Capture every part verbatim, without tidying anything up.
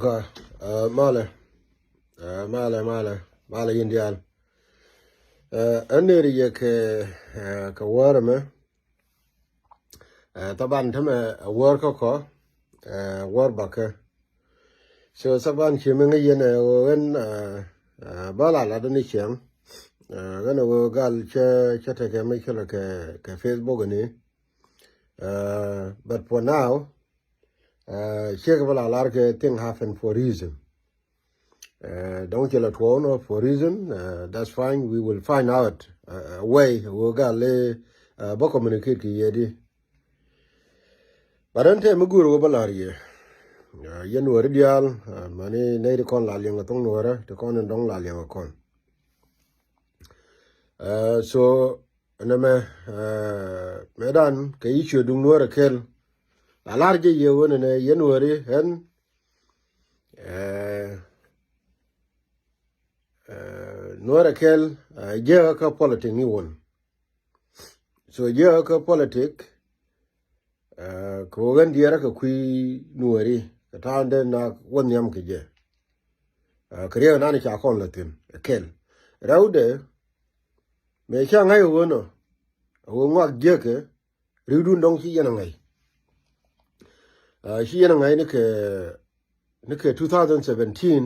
Gɔaa, ɛ, malɛ. Ɛ, malɛ, malɛ, malɛ yɛn diaal. Ɛ, ɣän nɛɛri yɛ kɛ, ɛ, kɛ wäär ɛmɛ. Ɛ, thaban tämɛ, ɛ, wäär kä kɔ, ɛ, wäär bakä. So thaban ci mi ŋäc yɛn ɛ ɣöö ɣän, ɛ, ɛ, bä la lat ni ciɛŋ. Ɛ, ɣän ɛ ɣöö gal cä, cä tekɛ mi cä lɛ kɛ, kɛ Facebook ni. Ɛ, but for now, ɛ, ciek bä la lar kɛ thing happen for reason. Ɛ, dɔ̱ŋ ci la tuɔɔk nɔ for reason, ɛ, that's fine, we will find out, ɛ, ɛ, way wä gal lɛ, ɛ, bä communicate kɛ yɛ di. But ɛn tɛ mi guur wä bä lar yɛ. Ɛ, yɛn wä ri diaal, ɛ, mani nɛy ti kɔn la liɛŋ kɛ thoŋ nuɔrä ti kɔn in dɔ̱ŋ la liɛŋ kɛ kɔn. Ɛ, so nɛmɛ, ɛ, mɛ dan kɛ yi ciö duŋ nuɔrä kɛl. La lar jɛ yɛ wä nɛnɛ yɛn wä ri ɛn Ɛ, ɛ, nuɔrɛ kɛl, ɛ, jiäkä kä politik ni wun. So jiäkä kä politik, ɛ, kɛ wä ɣän diɛɛrä kɛ kui̱ nuɔri kɛ ta̱a̱ dee na wä nhiam kɛ jɛ. Ɛ, kɛ riɛk nan ca kɔn la thi̱n ɛ kɛl. Rɛwdɛ mëë ca ŋa̱c ɛ wä nɔ ɛ wä ŋɔak jiäkä. Ri̱wdun dɔ̱ŋ ci yɛn a ŋa̱c. Ɛ, ci yɛn a ŋa̱c ni kɛ, ni kɛ two thousand seventeen,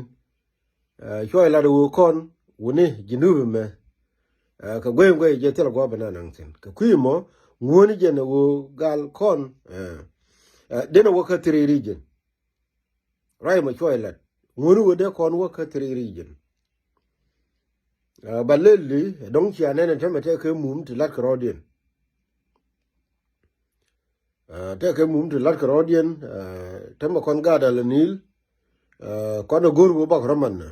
ɛ, cuɔy lat ɛ ɣöö kɔn wuni Jinub ɛmɛ. Ɛ, kɛ guey guey jɛ thil guɔ bɛ na naŋ thi̱n. Kɛ kui̱ mɔ ŋuɔ̱ni jɛn ɛ ɣöö gal kɔn, ɛ, ɛ, den ɛ wä kä three region. Ruac mɔ cuɔy lat ŋuɔ̱ni wä dee kɔn wä kä three region. Ɛ, ba lel di dɔ̱ŋ cia nɛn ɛ tämɛ tɛkɛ mum ti lat kɛ rɔɔdiɛn. Ɛ, tɛkɛ mum ti lat kɛ rɔɔdiɛn, ɛ, tämɛ kɔn gaat Ala Nil, ɛ, kɔn ɛ go̱r wä bak rɔman nɛ.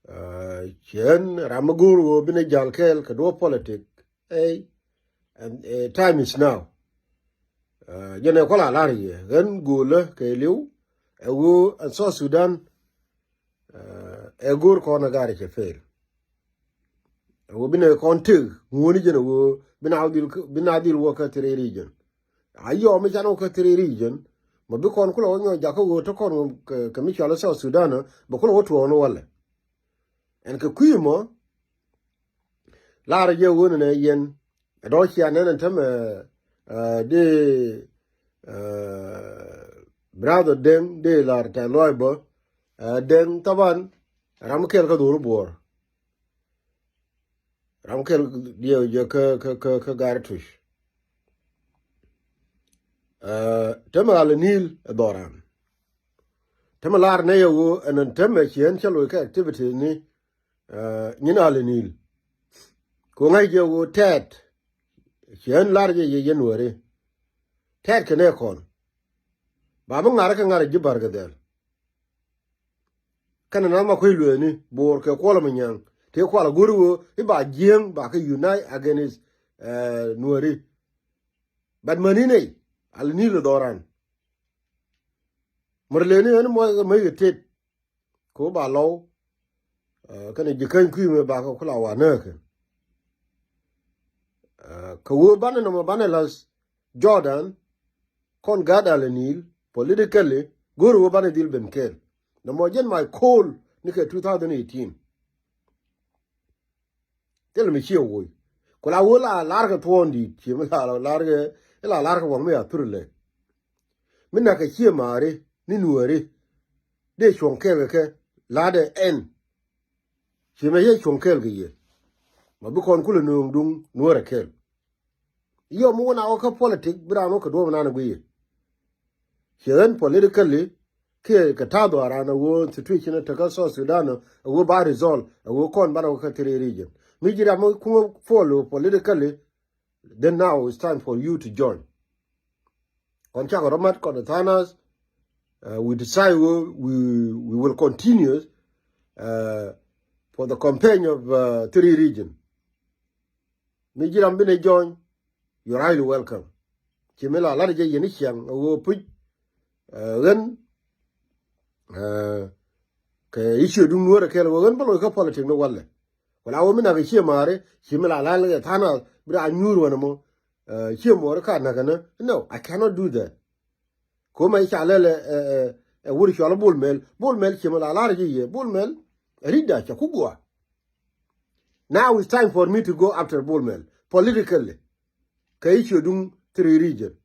Ɛ, ciɛn ram mi go̱r wä binɛ jal kɛɛl kɛ duɔ politik. Ey, and, ɛ, time is now. Ɛ, jɛn ɛ kɔla lar yɛ ɣän go̱o̱lä kɛ liw ɛ ɣöö ɛn South Sudan, ɛ, ɛ go̱o̱r kɔn ɛ gaari cɛ fail. Ɛ ɣöö binɛ kɔn tëk ŋuɔ̱ni jɛn ɛ ɣöö binɛ a dhil, binɛ a dhil wä kä three region. A yɔm mi can wä kä three region mɔ bi kɔn kulɛ wä nyɔk jakä ɣöö te kɔn kɛ, kɛ mi cɔal South Sudan ɛ bɛ kulɛ wä tuɔɔk ni walɛ. Ɛn kɛ kui̱ mɔ Lar jɛ wun nɛ yɛn. Ɛ dɔ̱ cia nɛn ɛn tämɛ, ɛ, di, ɛ, brother Deng di lar tɛ luɔc bä. Ɛ, Deng thaban ram kɛl kä dhor buɔr. Ram kɛl diɛ jɛ kä, kä, kä, kä gar tuc. Ɛ, tämɛ Ala Nil ɛ dhɔran. Tämɛ lar nɛ yɛ wun ɛn tämɛ ciɛn cä loc kä activities ni. Ɛ, nyin Ala Nil. Ku ŋa̱c jɛ ɣöö tɛɛt ciɛn lar jɛ yɛ January. Tɛɛt kɛ nɛ kɔn ba mi ŋa̱r kɛ ŋa̱r ji̱ Bar kɛ dhɛl. Kɛnɛ na ma kui̱ lueeni bo̱o̱r kɛ kuɔlɛ mi nyaŋ tëë kualɛ go̱r ɣöö i̱ ba jiääŋ ba kɛ unite against, ɛ, Nuääri. But mäni nɛy Ala Nil ɛ dhɔran. Mär leni ɣän muɔc kɛ mäc kɛ tet. Kɛ ɣöö ba lɔw, ɛ, kɛnɛ ji̱ käny kui̱ mëë bakɛ kula wa nääkɛ. Ɛ, kɛ ɣöö banɛ nɔmɔ banɛ la̱th Jordan kɔn gaat Ala Nil politically go̱o̱r ɣöö banɛ dhil ben kɛɛl. Nɔmɔ jɛn my call ni kɛ two thousand eighteen. Thilɛ mi ciɛ woc ku la wä la larkɛ tuɔɔn di̱i̱t ciɛ mi la larkɛ, la larkɛ waŋ mi a thur lɛ. Mi nakɛ ciɛ maari ni Nuääri dee cuɔ̱ŋ kɛɛl kɛ kɛ la̱tdɛ ɛn. Ciɛ mi yɛ cuɔ̱ŋ kɛɛl kɛ yɛ ma bi kɔn kulɛ nööŋ duŋ Nuäärɛ kɛɛl. Yɔ mi wä na wä kä politik bi raan wä kɛ duɔ̱ɔ̱p nan guiyɛ. Ciɛ ɣän politically kiɛ kɛ ta̱a̱ dhɔaaran a ɣöö situation tekä South Sudan a ɣöö ba resolve a ɣöö kɔn banɛ wä kä three region. Mi ji̱ ram mi kuŋä follow politically, then now it's time for you to join. Kɔn cakɔ rɔ mat kɔn tha̱a̱ŋ nath, uh, we decide we, we, we will continue, uh, for the campaign of, uh, three region. Mi ji̱ ram bi ni join, you're highly welcome. Ci mi la lat jɛ yɛn i̱ ciaŋ a ɣöö puc, ɛ, ɣän, ɛ, kɛ i̱ ciö duŋ Nuäärɛ kɛɛl a ɣöö ɣän bä loc kä politik ni walɛ. Wala ɣöö mi nak i̱ cië maari ci mi la lat jɛ tha̱a̱ŋ nath bi raa nyuur wänɛ mɔ, ɛ, cië muɔɔri ka näk kɛn. No, I cannot do that. Ko mɛ ca lɛl ɛ wur cɔl Bol Mel. Bol Mel ci mɛ la lar ji̱ yɛ Bol Mel. Rida ca ku gua. Now it's time for me to go after Bol Mel politically. Kɛ i̱ ciö duŋ three region.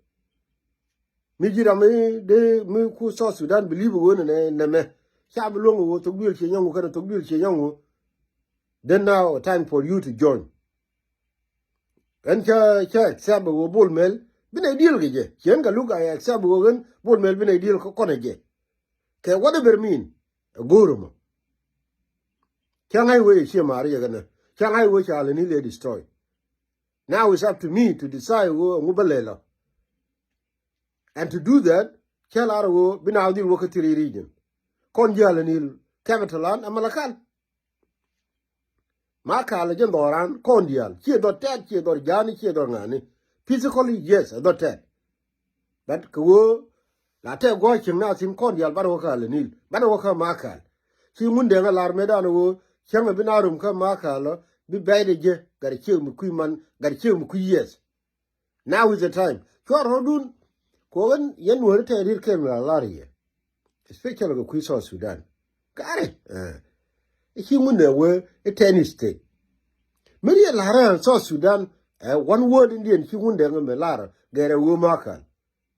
Mi ji̱ ram mi de mi ku South Sudan believe ɣöö nɛ nɛ mɛ ca bi luɔ̱ŋ ɣöö thok duël cie nyɔŋ ɣöö kɛnɛ thok duël cie nyɔŋ ɣöö. Then now time for you to join. Ɛn cä cä accept ɣöö Bol Mel bi nɛ deal kɛ jɛ. Ciɛn kɛ luk a accept ɣöö ɣän Bol Mel bi nɛ deal kɛ kɔnɛ jɛ. Kɛ whatever mean. Ɛ go̱o̱r ɛmɔ. Cä ŋa̱c wee cie maari yɛ kɛnɛ cä ŋa̱c wee ca lɛ ni lɛ destroy. Now it's up to me to decide ɣöö ɛŋu bä lɛ lɔ. And to do that cä lar ɣöö bi na dhil wä kä three region. Kɔn ji̱ alɛ ni capital an a Malakal. Makal jɛ dhɔran kɔn diaal ciɛ dhɔ tɛt ciɛ dhɔ jaani ciɛ dhɔ ŋaani. Physically yes a dhɔ tɛt. But kɛ ɣöö la tɛk guɔ cieŋ na thin kɔn diaal banɛ wä kä alɛ nil banɛ wä kä Makal. Ci ŋun dɛŋ a lar metdan ɣöö cäŋ a bi na rum kä Makal ɔ bi bɛy de jɛ gat ciek mi kui̱ man gat ciek mi kui̱ yes. Now is the time. Cuar rɔdun. Kuɔkɛn yɛn nuɔri tɛn rir kɛn la lar yɛ. Especially kɛ kui̱ South Sudan. Kari. Ici ŋun dɛ wee itɛn state. Meri yɛ lar an South Sudan. Ɛ one word Indian ci ŋun dɛ ŋɛ mɛ lar gɛrɛ wee Makal.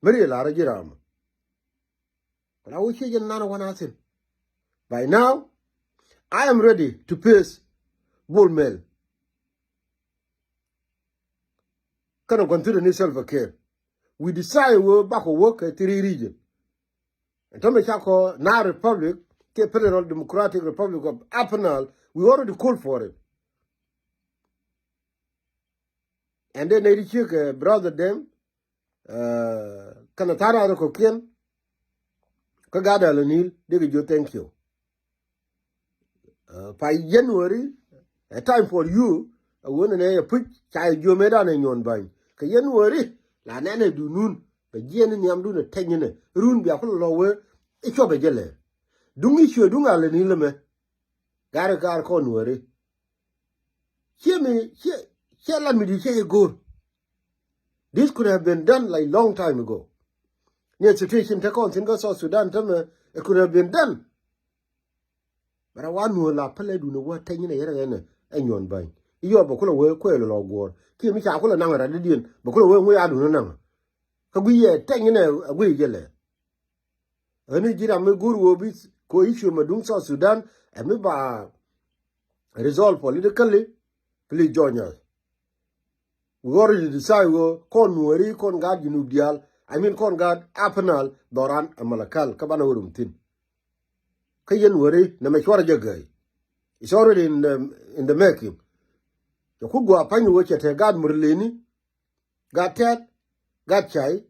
Meri yɛ lar ji̱ ram. Kula wee ci jɛ nan wan a thin. By now I am ready to face Bol Mel. Kɛnɛ gua̱n thilɛ ni Salva Kiir. We decide wee bakɔ wä kɛ three region. Ɛn tämɛ cakɔ na republic kɛ Federal Democratic Republic of Upper Nile. We already call for it. And then nɛy ti ciek kɛ brother dem kɛnɛ tha̱a̱r rath kɔ̱kiɛn. Kä gat alɛ nil dee kɛ jiö thank you. Pa January a time for you. A wen nɛ a puc ca yɛ jiö metdan ɛ nyuɔn ba̱ny kɛ January. La nɛn ɛ dun nun bɛ jiɛn ni nhiamdun ɛ tɛny ni run bia kulɛ lɔ wee. I̱ cuɔp ɛ jɛ lɛ duŋ i̱ cuɛ duŋ alɛ nil ɛmɛ. Gat ɛ gat kɔn nuɔri. Ciɛ mi ciɛ ciɛ lat mi di ciɛ i̱ go̱o̱r. This could have been done like long time ago. Ni a situation te kɔn thin kä South Sudan tämɛ it could have been done. Bɛ ra wa nuɔ̱ɔ̱r la pälɛ dun a wä tɛny ni yɛrɛ ɛn ɛ nyuɔn ba̱ny. I̱ yɔp bɛ kulɛ wee kuɛɛl lɔ guɔ̱ɔ̱r kiɛ mi ca kulɛ naŋ ɛ rat didiɛn bɛ kulɛ wee ŋuc a dun a naŋ. Kä guiy yɛ tɛny ni a guiy jɛ lɛ. Ɣän i̱ ji̱ ram mi go̱o̱r ɣöö bi ko issue mɛ duŋ South Sudan ɛ mi ba resolve politically. Please join us. We already decide ɣöö kɔn nuɔ̱ɔ̱ri kɔn gaat Junub diaal, I mean kɔn gaat Upper Nile dhɔran ɛ Malakal kä banɛ wä rum thi̱n. Kä yɛn weri nɛmɛ cuarɛ jɛ gäi. It's already in the, in the making. Cɛ ku gua̱a̱ pa̱ny ɣöö cɛ te gaat Murleni, gat tɛt, gat cay.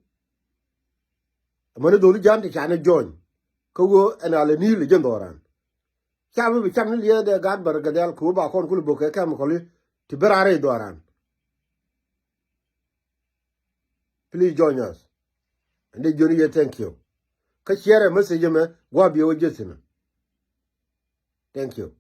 Amäni dholi jan ti canɛ join kä ɣöö ɛn alɛ ni̱i̱l ɛ jɛn dhɔran. Ca bi bi cam ni liɛɛdɛ gat bär gɛ dhial kɛ ɣöö ba kɔn kulɛ bok kɛ kɛm kɔli ti bi raar rɛy dhɔran. Please join us. Ɛn dee jiöni yɛ thank you. Kä share ɛ message ɛmɛ gua̱a̱ biɛ wä jieth thi̱n. Thank you.